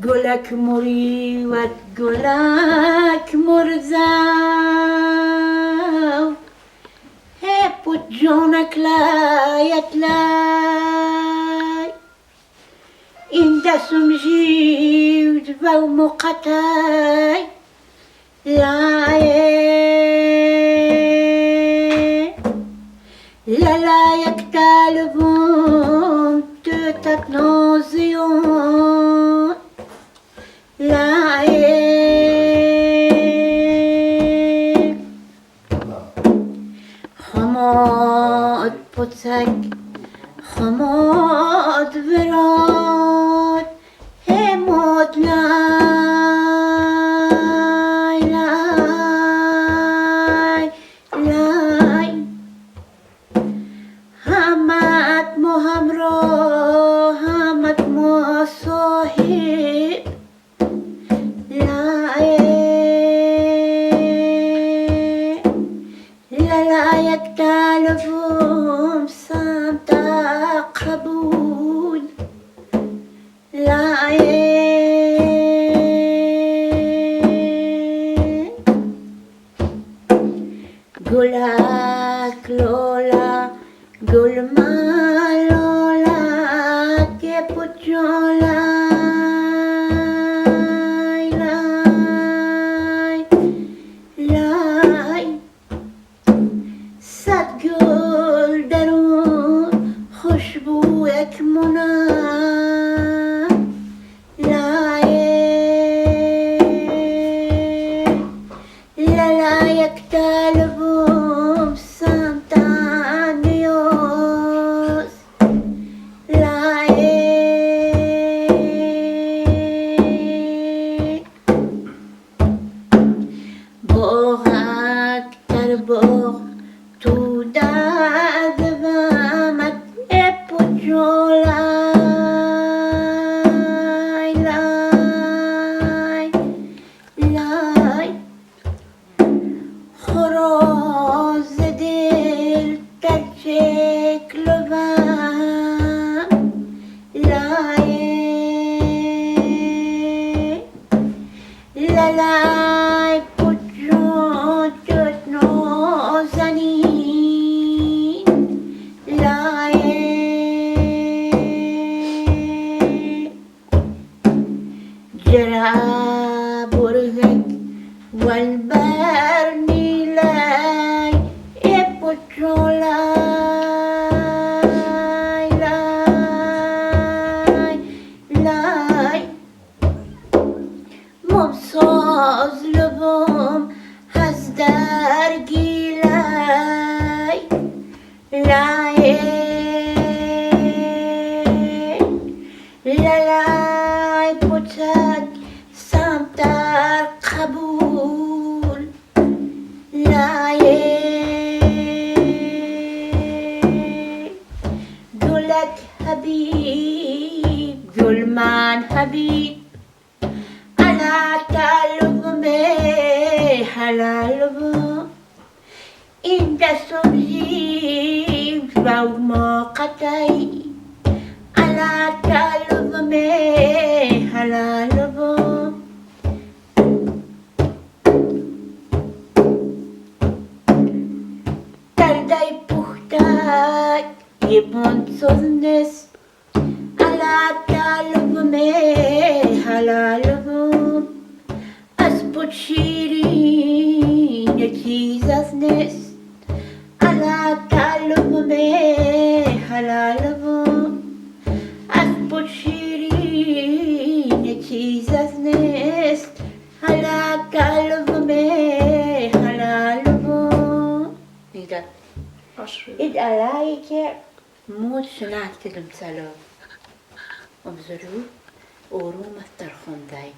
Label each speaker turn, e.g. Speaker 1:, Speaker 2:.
Speaker 1: Гулак муриват гулак мурзав Heput jonak layat lay Inda sumjiud vaw muqatay Lay La la yaktalbum tutat nozion Lay خماد پتک خماد وراد هماد لای لای لای همت ما همراه همت ما صاحب لای لا لا يكتلفهم سمت قبول لا گلک لولا گل مالولا که پوچولای لای لای صد گل درون خوشبویک منا لای لا لا يكتلبهم سانتانيوس لای بوغك تربوغ تو دادبامت ابوجولاي لاي لاي خروز دل ترچک لبم لاي لا لاي پوچون چت نازنین لای جرا برغك والبرني لاي ابوچولاي لاي لاي مبسوز لبم هز درگی لای لای لای پوچک سمتر قبول لای گلک حبیب گل من حبیب على تعلمه حلالم إن سمجي وما قتي على تعلمه حلالم تردي بختك يبون صنس على تعلمه حلالم أثبت شيرين Jesus على تعلمه حلالم أثبت شيرين Jesus على تعلمه حلالم إذا إذا لايك موت شنعت المسلو أمزرو وروما الترخون ذاي